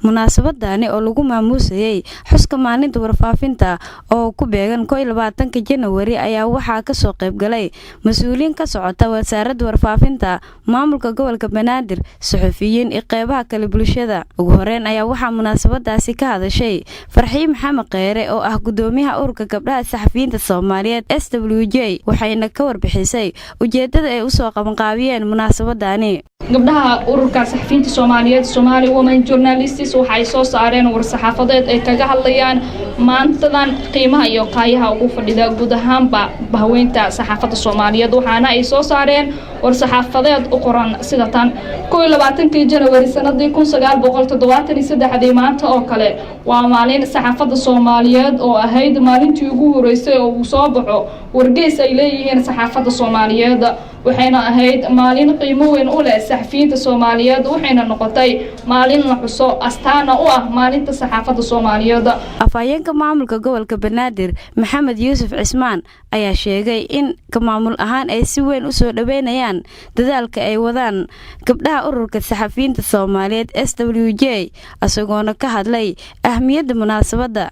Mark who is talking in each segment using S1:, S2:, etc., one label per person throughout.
S1: Munaasabadani oo lagu maamuusayay xuska maalinta warfaafinta oo ku beegan 21-ka Janawari ayaa waxaa kasoo qaybgalay mas-uuliyiin ka socota Wasaaradda Warfaafinta, maamulka gobolka Banaadir, suxufiyiin iyo qeybaha kale bulshada. Ugu horeyn ayaa waxaa munaasabadaasi ka hadashay Farxiye Maxamed Kheyre oo ah gudoomiyaha Ururka Gabdhaha Saxafiyiinta Soomaaliyeed SWJ, waxayna ka warbixisay ujeedada ay usoo qabanqaabiyeen munaasabadani.
S2: Gabdhaha Ururka Saxafiyiinta Soomaaliyeed, Somali Women Journalists, waxay soo saareen war-saxaafadeed ay kaga hadlayaan maantadan qiimaha iyo qaayaha ugu fadhida guud ahaanba haweenta saxaafadda Soomaaliyeed. Waxaana ay soo saareen war-saxaafadeed u qoran sida tan: 21-kii Janawari sanadii 1973-dii, maanta oo kale, waa maalin saxaafadda Soomaaliyeed oo ahayd maalintii ugu horeysay oo uu soo baxo wargeys ay leeyihiin saxaafadda Soomaaliyeed. Waxayna ahayd maalin qiimo weyn u leh saxafiyiinta Soomaaliyeed, waxayna noqotay maalin la xuso, astaana u ah maalinta saxaafadda Soomaaliyeed.
S1: Afhayeenka maamulka gobolka Banaadir, Maxamed Yuusuf Cismaan, ayaa sheegay in ka maamul ahaan ay si weyn usoo dhaweynayaan dadaalka ay wadaan gabdhaha Ururka Saxafiyiinta Soomaaliyeed SWJ, isagoona ka hadlay ahmiyadda munaasabadda.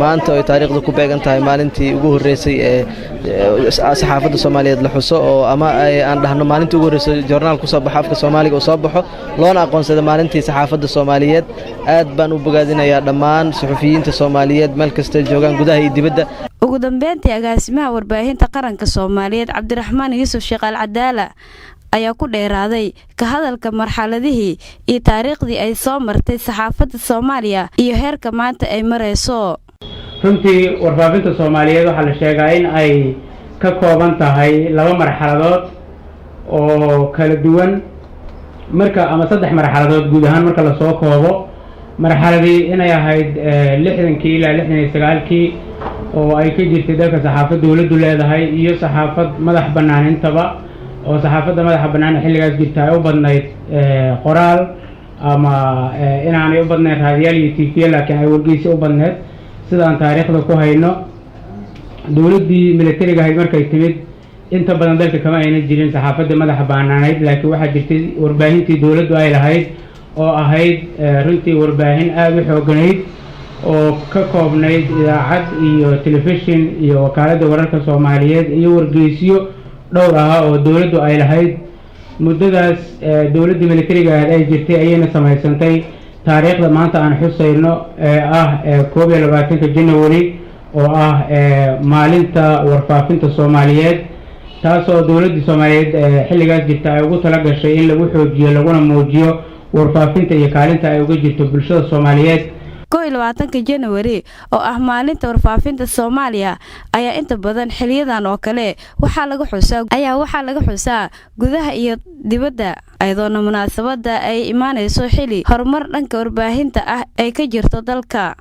S3: Maanta oy taariikhda ku beegan tahay maalintii ugu horreysay ee saxaafadda Soomaaliyeed la xuso, oo ama aan dhahno maalintii ugu horreysay joornaal ku soo baxo afka Soomaaliga uu soo baxo, loona aqoonsada maalintii saxaafadda Soomaaliyeed, aad baan u bogaadinayaa dhammaan suxufiyiinta Soomaaliyeed meel kastay joogaan, gudaha iyo dibadda.
S1: Ugu dambeyntii, agaasimaha Warbaahinta Qaranka Soomaaliyeed, Cabdiraxmaan Yuusuf Sheekh Al Cadaala, ayaa ku dheeraaday ka hadalka marxaladihii iyo taariikhdii ay soo martay saxaafadda Soomaaliya iyo heerka maanta ay marayso.
S4: Runtii warfaafinta Soomaaliyeed waxaa la sheegaa in ay ka kooban tahay laba marxaladood oo kala duwan, marka ama saddex marxaladood guud ahaan marka lasoo koobo. Marxaladii inay ahayd 60-kii ilaa 69-kii, oo ay ka jirtay dalka saxaafad dowladdu leedahay iyo saxaafad madax bannaan intaba, oo saxaafadda madaxa bannaan ee xilligaas jirta ay u badnayd qoraal ama inaanay u badnayn raadiyaal iyo TV, laakiin ay wargeysi u badneed, sidaan taariikhda ku hayno. Dowladdii militariga ahayd markay timid, inta badan dalka kama aynan jirin saxaafaddii madaxa bannaanayd, laakiin waxaa jirtay warbaahintii dowladdu ay lahayd, oo ahayd runtii warbaahin aada u xooganayd oo ka koobnayd idaacad iyo telefishin iyo Wakaaladda Wararka Soomaaliyeed iyo wargeysyo dhowr ahaa oo dowladdu ay lahayd. Muddadaas dowladdii militariga ahayd ay jirtay ayayna samaysantay taariikhda maanta aan xusayno ee ah 21-ka January, oo ah maalinta warfaafinta Soomaaliyeed, taasoo dowladdii Soomaaliyeed xilligaas jirta ay ugu tala gashay in lagu xoojiyo laguna muujiyo warfaafinta iyo kaalinta ay uga jirto bulshada Soomaaliyeed.
S1: 21-ka Janawari oo ah maalinta warfaafinta Soomaaliya ayaa inta badan xiliyadan oo kale waxaa laga xusaa ayaa waxaa laga xusaa gudaha iyo dibadda, iyadoona munaasabada ay imaanayso xili horumar dhanka warbaahinta ah ay ka jirto dalka.